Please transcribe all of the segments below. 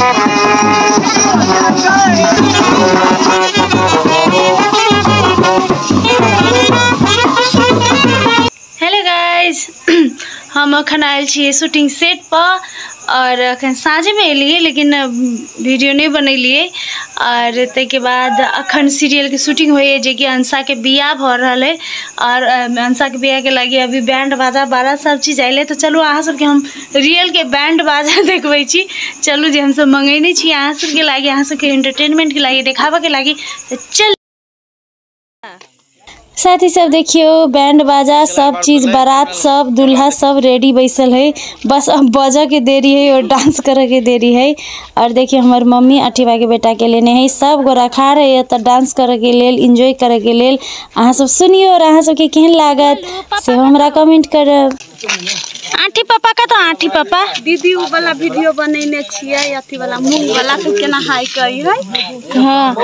Hello guys, हम अखन आयल छी शूटिंग सेट पर और अखन साँझमे एलियै लेकिन वीडियो नहीं बनेलियै। और ताहिके बाद अखन सीरियलके शूटिंग होइए जे कि अंशा के बियाह भऽ रहल है और अंशा के बियाह के लागी अभी बैंड बाजा बारा सब चीज आयल है। तो चलू अहाँ सबके हम रियल के बैंड बाजा देखबै छी। चलू जे हमसब मंगेने छी अहाँ सबके लागी, अहाँ सबके एंटरटेनमेंट के लागी, देखाबऽ के लागी। तो चल साथी सब देखियो बैंड बाजा सब चीज, बारात सब, दूल्हा सब रेडी बैसल है। बस अब बजऽ के देरी है और डांस करे के देरी है। और देखिए हमार मम्मी अठीबा के बेटा के लेने है, सब गोरा खा रहे है तो डांस करे के लेल, एंजॉय करे के लेल। अहाँ सब सुनियो और अहाँ सबके केहन लागत से हमरा कमेंट करब। आंटी पापा का तो आंटी पापा दीदी उ वाला वीडियो बनेने छियै, अथी वाला मूंग वाला तो केना हाई कही है। हाँ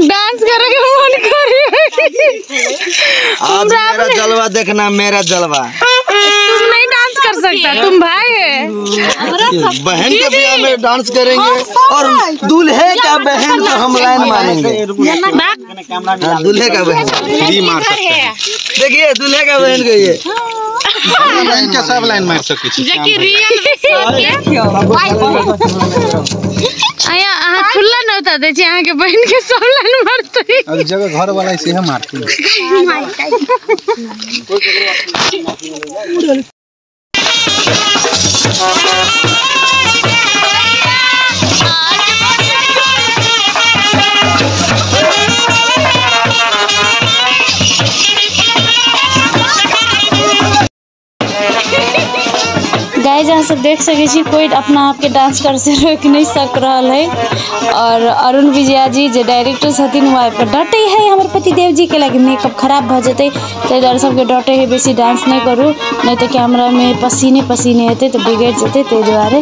डांस करे के मन करे। आज मेरा जलवा देखना, मेरा जलवा। तुम नहीं डांस कर सकता, तुम भाई है। बहन के बियाह में डांस करेंगे और दूल्हे का बहन को हम लाइन मारेंगे। दूल्हे का बहन मार सकते हैं। देखिए दूल्हे का बहन गई है, लाइन के सब लाइन मार सकते हैं। आया अहाँ खुला नौता दै छी, अहाँ के बहन के सब लाइन मारतै। अब जगह घर वाला से हम मारते। गाइस अहाँ सब देख सकै छी कोई अपना आप के डांस कर से रोक नहीं सक रहल है। और अरुण विजया जी जे डायरेक्टर छथिन वो आबि कऽ डटे है हमर पतिदेव जी के लागी मेकअप खराब भऽ जेतै, ताहि दुआरे सबके डटे है बेसी डांस नहीं करू, नहीं तऽ कैमरा में पसीने पसीने हेतै तऽ बिगड़ि जेतै, ताहि दुआरे।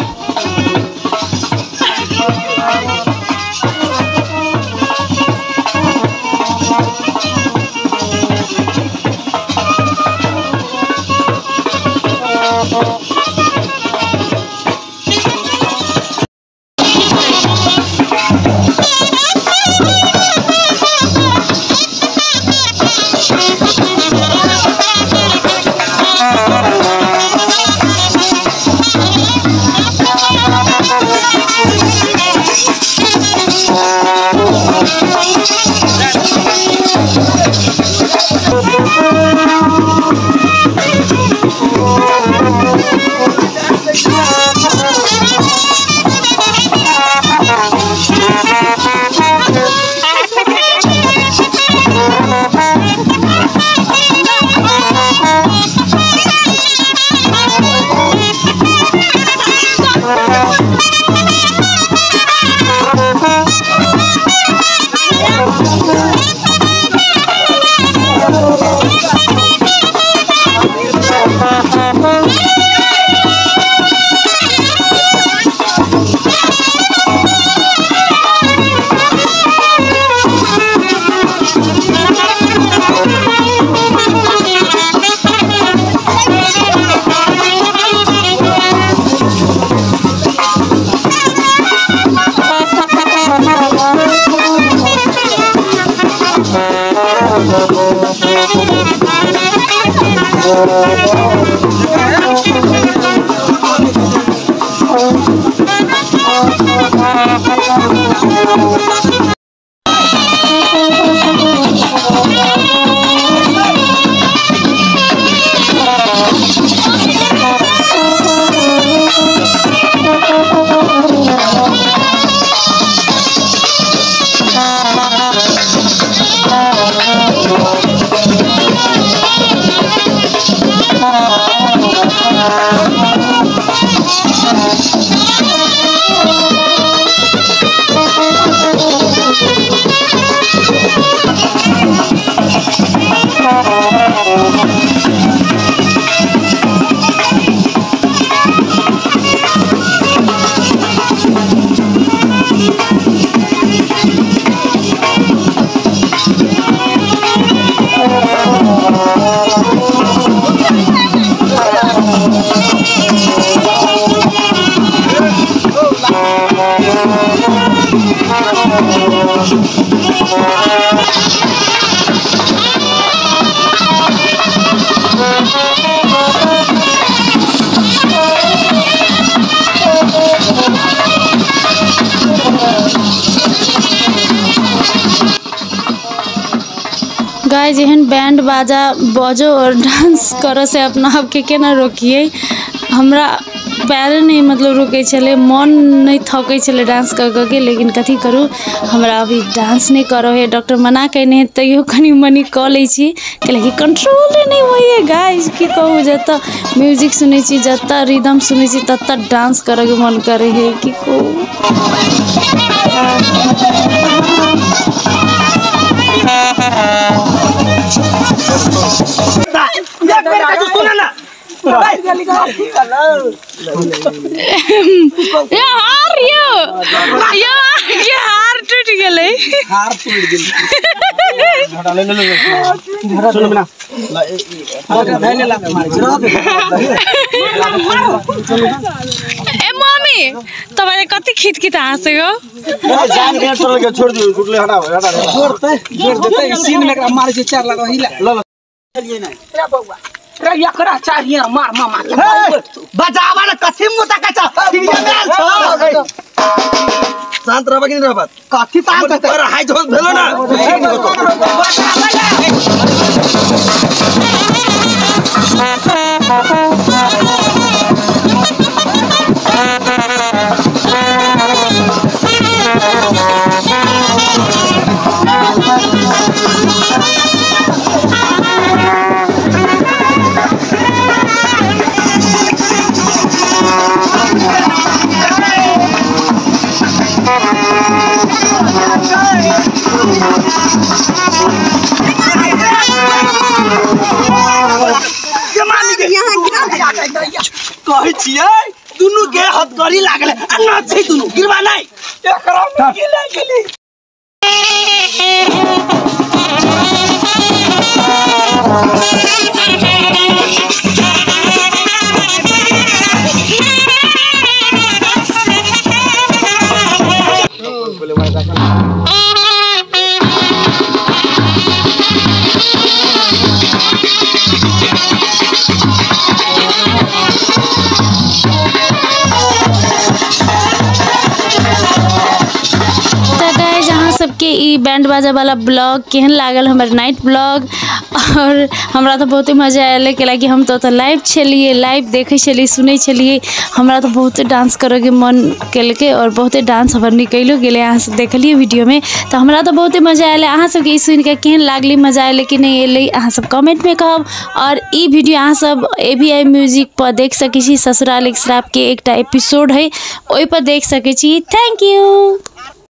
Oh, गाइस एहन बैंड बाजा बजो और डांस करो से अपना आपके केना रोकिए। हमरा पैर नहीं मतलब रुकै छलै, मन नहीं थकै छलै डांस कर के, लेकिन कथी करू हमरा अभी डांस नहीं करो है, डॉक्टर मना कयने है तैयो कनी मनी कऽ लै छी, कैलाकि कंट्रोले नहीं होइए गाइस। की कहू, जतऽ म्यूजिक सुनै छी, जतऽ रिदम सुनै छी, ततऽ डांस करऽके मन करै है, की कहू। ये हार यो यो के हार टूट गेलै, हार टूट गेलै। सुन बिना ए मम्मी तपाईले कति खितखित हाँसेको, जान के छोड़ के छोड़ दियो, गुटले हटाओ हटा छोड़ते छोड़ देते सीन में एकरा मारै छै 4 लाख हिला ल ल चलिए नै रे बौआ रे एकरा चाहिए मार मामा के बजावा न कथि मुता कचा फिरिया मेल छ। शांत रहबा कि नहीं रहबा? कथि शांत पर हाय जोश भेलो ना। कहै छियै दुनू के हथकड़ी लागल आ नाचै दुनू गिरबा नै एकरा में की लागि गेली। सबके ई बैंड बाजा वाला ब्लॉग केहन लागल हमर नाइट ब्लॉग, और हमरा तो बहुते मजा आयल, कैलाकि हम तो लाइव छलिए, लाइव देखै छलिए, सुनै छलिए, हमरा तो बहुते डांस करऽके मन केलकै और बहुते डांस हमर निकलियो गेलै। अहाँ सब देखलिए वीडियोमे, तो हमरा तो बहुते मजा आयल। अहाँ सबके ई सुनिके केहन लागलै, मजा आयल कि नहि एलै, अहाँ सब कमेंटमे कहब। और ई वीडियो अहाँ सब AVI music पर देख सकै छी, ससुराल एक श्राप के एकटा एपिसोड है ओहिपर देख सकै छी। Thank you.